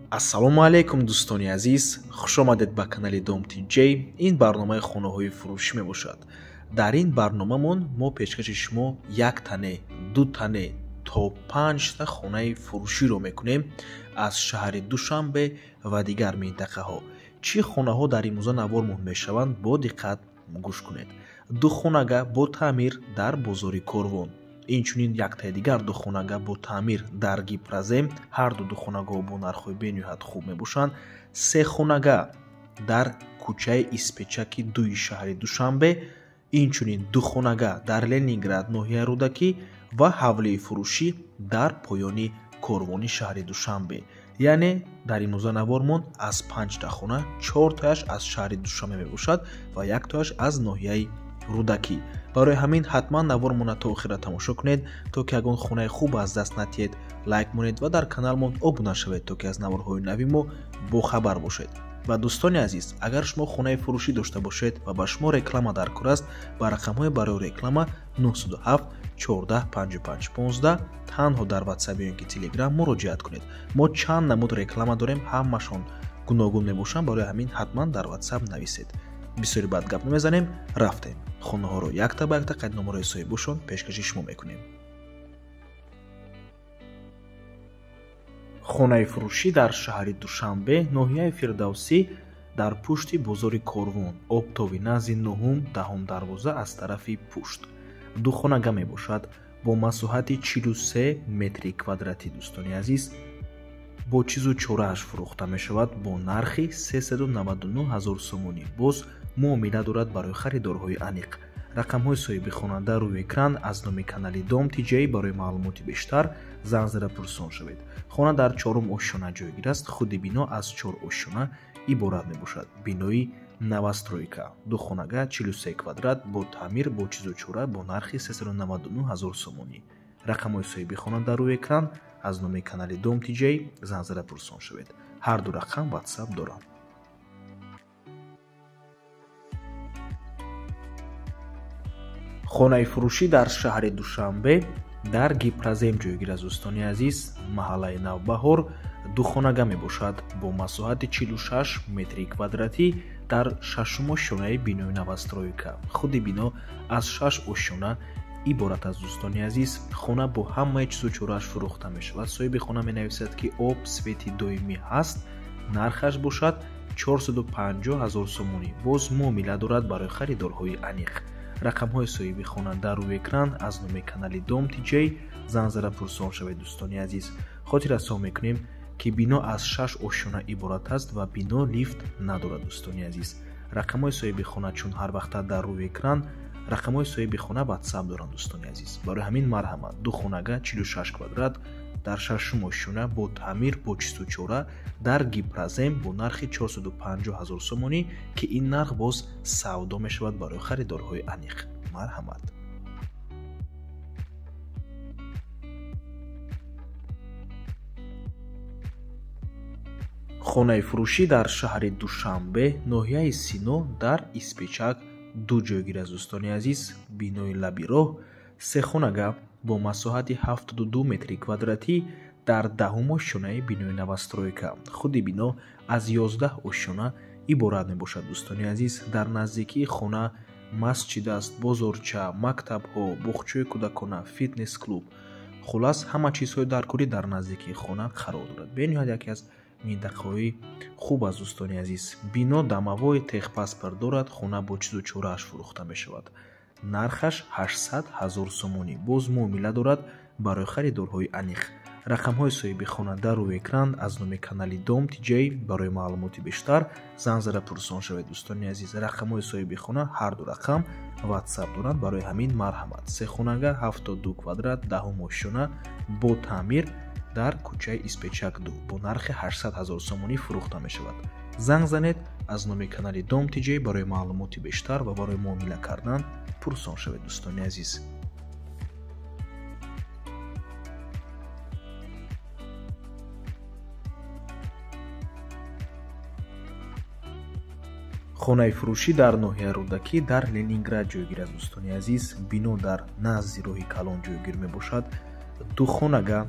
Ассалому алайкум дӯстони азиз, хуш омадед ба канали Дом ТЖ. Ин барномаи хонаҳои фурӯшӣ мебошад. Дар ин барномамон мо пешкаши шумо як тане, ду тане то 5 та хонаи фурӯширо мекунем аз шаҳри Душанбе ва дигар минтақаҳо. Чӣ хонаҳо дар имрӯза навормон мешаванд, бо диққат гӯш кунед. Ду хонага бо таъмир дар бозори Корвон, инчунин яктаи дигар ду хонага бо таъмир дар Гипрозем, ҳар ду хонагоҳ бо нархҳои бениҳоят хуб мебошанд. Се хонага дар кӯчаи Испечаки дуи шаҳри Душанбе, инчунин ду хонага дар Ленинград, ноҳияи Рӯдакӣ ва ҳавлии фурӯшӣ дар поёни Корвони шаҳри Душанбе. Яъне дар имрӯза навормон аз 5 та хона 4 тояш аз шаҳри Душанбе мебошад ва яктояш аз ноҳияи Рӯдакӣ. Барои ҳамин ҳатман навормона то охира тамошо кунед, то ки ягон хонаи хуб аз даст натиҳед. Лайк монед ва дар каналмон обуна шавед, то ки аз наворҳои нави мо бохабар бошед. Ва дӯстони азиз, агар шумо хонаи фурӯшӣ дошта бошед ва ба шумо реклама дар кор аст, ба рақамҳои барои реклама 907 14 55 15 танҳо дар ватсап ё ин ки Телеграм муроҷиат кунед. Мо чанд намуд реклама дорем, ҳамашон гуногун мебошанд, барои ҳамин ҳатман дар ватсап нависед. Бисёри баъд гап намезанем, рафтем, хонаҳоро якта ба якта қайдномарои соҳибошон пешкаши шумо мекунем. Хонаи фурӯшӣ дар шаҳри Душанбе, ноҳияи Фирдавсӣ, дар пушти бозори Корвон, оптовый, назди нуҳум даҳум дарвоза аз тарафи пушт. Ду хонага мебошад бо масоҳати 43 метри квадратӣ. Дӯстони азиз, бо чизу чорааш фурӯхта мешавад бо нархи 399 ҳазор сомонӣ. Боз муомила дорад барои харидорҳои аниқ. Рақамҳои соҳиби хонанда рӯи экран. Аз номи канали Дом ТЖ барои маълумоти бештар занг зада пурсон шавед. Хона дар чорум ошёна ҷойгир аст. Худи бино аз чор ошёна иборат мебошад. Бинои новостройка, ду хонага, 43 квадрат, бо таъмир, бо чизу чора, бо нархи 399 ҳазор сомонӣ. Рақамҳои соҳиби хона дар рӯи экран. Аз номи канали Дом ТЖ занг зада пурсон шавед. Ҳар ду рақам ватсап доранд. Хонаи фурӯшӣ дар шаҳри Душанбе, дар Гипрозем ҷойгир аст. Дӯстони азиз, маҳаллаи Навбаҳор, ду хонага мебошад бо масоҳати 46 метри квадратӣ дар шашум ошёнаи бинои новостройка. Худи бино аз шаш ошёна иборат аст. Дӯстони азиз, хона бо ҳамаи чизу чорааш фурӯхта мешавад. Соҳиби хона менависад, ки об, свети доимӣ ҳаст. Нархаш бошад 450 ҳазор сомонӣ. Боз муомила дорад барои харидорҳои аниқ. Рақамҳои соҳиби хона дар рӯи экран. Аз номи канали Дом ТЖ занг зада пурсон шавед. Дӯстони азиз, хотиррасон мекунем, ки бино аз шаш ошёна иборат аст ва бино лифт надорад. Дӯстони азиз, рақамҳои соҳиби хона чун ҳар вақта дар рӯи экран. Рақамҳои соҳиби хона ватсап доранд, дӯстони азиз. Барои ҳамин марҳамат, ду хонага, 46 квадрат, дар шашум ошёна, бо таъмир, бо чизу чора, дар Гипрозем бо нархи 450 ҳазор сомонӣ, ки ин нарх боз савдо мешавад барои харидорҳои аниқ. Марҳамат. Хонаи фурӯшӣ дар шаҳри Душанбе, ноҳияи Сино, дар Испечак ду ҷойгир аст. Дӯстони азиз, бинои лаби роҳ, се хонага бо масоҳати 72 метри квадратӣ дар даҳум ошёнаи бинои новостройка. Худи бино аз 11 ошёна иборат мебошад. Дӯстони азиз, дар наздикии хона масҷид аст, бозорча, мактабҳо, боғчаи кӯдакона, фитнес клуб, хулас, ҳама чизҳои даркорӣ дар наздикии хона қарор дорад. Бениҳоят яке аз минтақаҳои хуб аст. Дӯстони азиз, бино домовой, техпаспорт дорад. Хона бо чизу чорааш фурӯхта мешавад. Нархаш 800 ҳазор сомонӣ. Боз муомила дорад барои харидорҳои аниқ. Рақамҳои соҳиби хона дар рӯи экран. Аз номи канали Дом ТЖ барои маълумоти бештар занг зада пурсон шавед. Дӯстони азиз, рақамҳои соҳиби хона, ҳар ду рақам ватсап доранд. Барои ҳамин марҳамат, се хонага, 72 квадрат, даҳум ошёна, бо таъмир, дар кӯчаи Испечак ду бо нархи 800 ҳазор сомонӣ фурӯхта мешавад. Занг занед, аз номи канали Дом ТЖ барои маълумоти бештар ва барои муомила кардан пурсон шавед. Дӯстони азиз, хонаи фурӯшӣ дар ноҳияи Рӯдакӣ, дар Ленинград ҷойгир аст. Дӯстони азиз, бино дар назди роҳи калон ҷойгир мебошад. Ду хонага,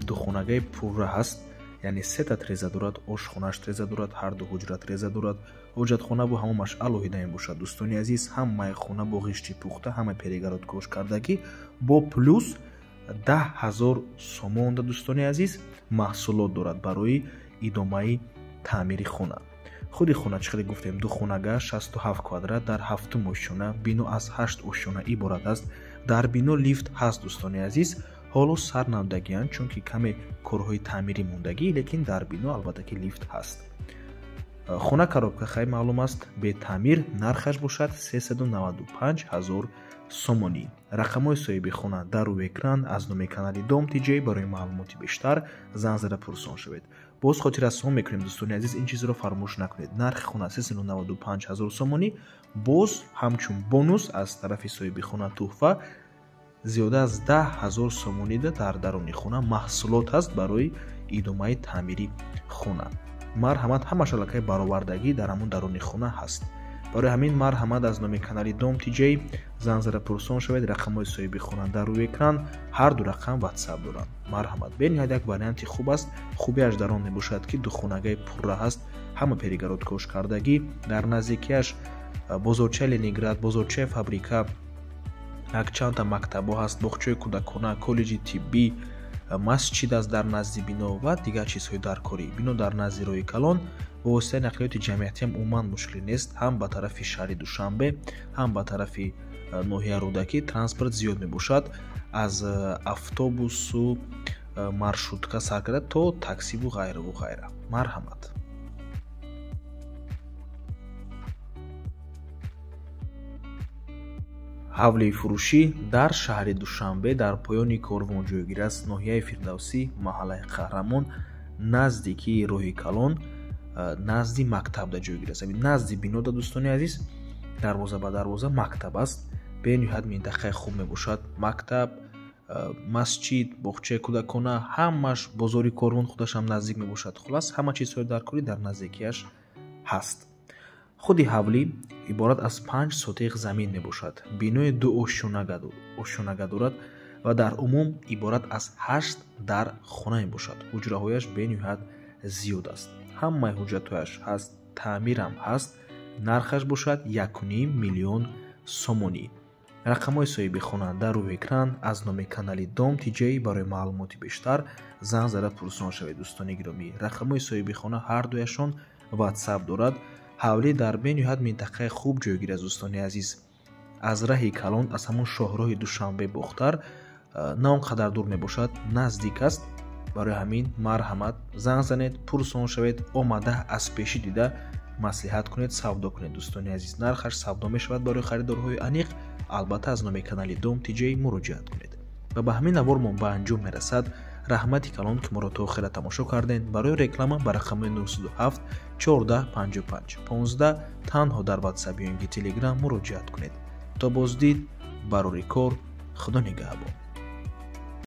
ду хонагаи пурра ҳаст. Яъне сета треза дорад, ошхонаш треза дорад, ҳар ду ҳуҷра треза дорад, ҳоҷатхона бо ҳамомаш алоҳида мебошад. Дӯстони азиз, ҳамаи хона бо ғишти пухта, ҳама перегородкош кардагӣ, бо плюс 10 000 сомонда дӯстони азиз маҳсулот дорад барои идомаи таъмири хона. Худи хона чӣ хеле гуфтем, ду хонага, 67 квадрат дар ҳафтум ошёна, бино аз 8 ошёна иборат аст. Дар бино лифт ҳаст дӯстони азиз, ҳоло сар намдагианд, чунки каме корҳои таъмирӣ мондагӣ, лекин дар бино албатта ки лифт ҳаст. Хона коробка хай маълум аст, бетаъмир, нархаш бошад 395 000 сомонӣ. Рақамҳои соҳиби хона дар рӯи экран аз номи канали Дом ТЖ. Барои маълумоти бештар занг зада пурсон шавед. Боз хотиррасон мекунем дӯстони азиз, ин чизро фаромӯш накунед. Нархи хона 395 000 сомонӣ, боз ҳамчун бонус аз тарафи соҳиби хона туҳфа зиёда аз 10 000 сомонӣ дар даруни хона маҳсулот ҳаст барои идомаи таъмири хона. Марҳамат, ҳамаш аллакай баровардагӣ дар ҳамон даруни хона ҳаст. Барои ҳамин марҳамат аз номи канали Дом ТЖ занг зада пурсон шавед. Рақамҳои соҳиби хона дар рӯи экран, ҳар ду рақам WhatsApp доранд. Марҳамат, бениҳоят як варианти хуб аст. Хубиаш дар он мебошад, ки духонагаи пурра ҳаст, ҳама перегородкош кардагӣ, дар наздикиаш бозорчаи Ленинград, бозорчаи фабрика, якчандта мактабҳо ҳаст, боғчаи кӯдакона, коллеҷи тиббӣ, масҷид аст дар назди бино ва дигар чизҳои даркорӣ. Бино дар назди роҳи калон, бо воситаи нақлиёти ҷамъиятиам умуман мушкилӣ нест. Ҳам ба тарафи шаҳри Душанбе, ҳам ба тарафи ноҳияи Рӯдакӣ транспорт зиёд мебошад, аз автобусу маршрутка сар карда то таксиву ғайраву ғайра. Марҳамат. Ҳавлии фурӯшӣ дар шаҳри Душанбе дар поёни корвон ҷойгир аст, ноҳияи Фирдавсӣ, маҳаллаи Қаҳрамон, наздикии роҳи калон, назди мактабда ҷойгир аст. Назди бинода дӯстони азиз, дарвоза ба дарвоза мактаб аст. Бениҳоят минтақаи хуб мебошад. Мактаб, масҷид, боғчаи кӯдакона, ҳамаш бозори корвон худашам наздик мебошад. Хулас, ҳама чизҳои даркорӣ дар наздикиаш ҳаст. Худи ҳавлӣ иборат аз 5 сотиқ замин мебошад. Бинои ду ошёнага дорад ва дар умум иборат аз 8 дар хона мебошад. Ҳуҷраҳояш бениҳоят зиёд аст. Ҳамаи ҳуҷҷатҳояш ҳаст, таъмирам ҳаст. Нархаш бошад 1,5 миллион сомонӣ. Рақамҳои соҳиби хона дар рӯи экран аз номи канали Дом ТЖ. Барои маълумоти бештар занг зада пурсон шавед дӯстони гиромӣ. Рақамҳои соҳиби хона ҳар дуяшон WhatsApp дорад. Ҳавлӣ дар бениҳоят минтақаи хуб ҷойгир аст дӯстони азиз. Аз раҳи калон, аз ҳамон шоҳроҳи Душанбе Бохтар на он қадар дур мебошад, наздик аст. Барои ҳамин марҳамат, занг занед, пурсон шавед, омада аз пешӣ дида маслиҳат кунед, савдо кунед дӯстони азиз. Нархаш савдо мешавад барои харидорҳои аниқ, албатта аз номи канали Дом ТЖ муроҷиат кунед. Ва ба ҳамин навормон ба анҷом мерасад. Раҳмати калон, ки моро то охира тамошо кардед. Барои реклама ба рақами 907 14 55 15 танҳо дар WhatsApp ё инки Telegram муроҷиат кунед. То боздид, барори кор, Худо нигаҳбон.